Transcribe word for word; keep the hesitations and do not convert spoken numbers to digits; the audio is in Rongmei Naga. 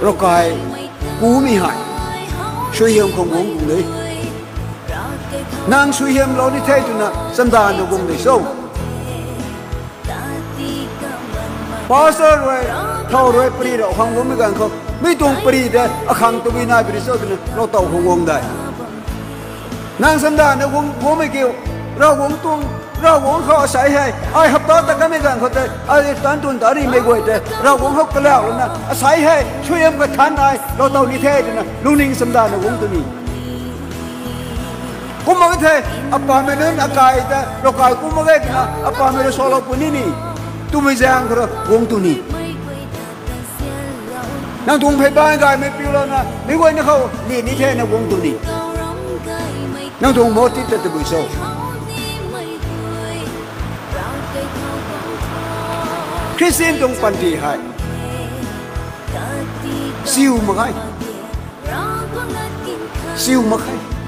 Ravkai kumei hei suaihiam khang guang tuang de. Nang suaihiamlou ni the twna chamdanv na guang de cho? Pastor rui, thow rui pary rau khang guangmei ganv khou, mi tuang pary tei akhang tabui nai pary cho twna lou tow khang guang de. Nang chamdanv na guang, guangmei kiu, Ravguangc tuang, Ravguangc khou asei hei, ai hapta ta kamei ganv khou tei, ai tan tun ta rimei guay tei Ravguangc khou kalauh lana asei hei suaihiam kathan ai lou tow ni the twna lungning chamdanv na guang tu ni. Kum mak e the, apamei nunc akai ta ravkai kum mak ge twna apamei rui salou puni ni, twmei zaeng khou rui guang tu ni. Nang tuang phey baanv gaymei piulouna meic guayna khou li ni thena guang tu ni. Nang tuang motive ta tabui cho? Christian tuang panty hei siu mak khe. Siu mak khe.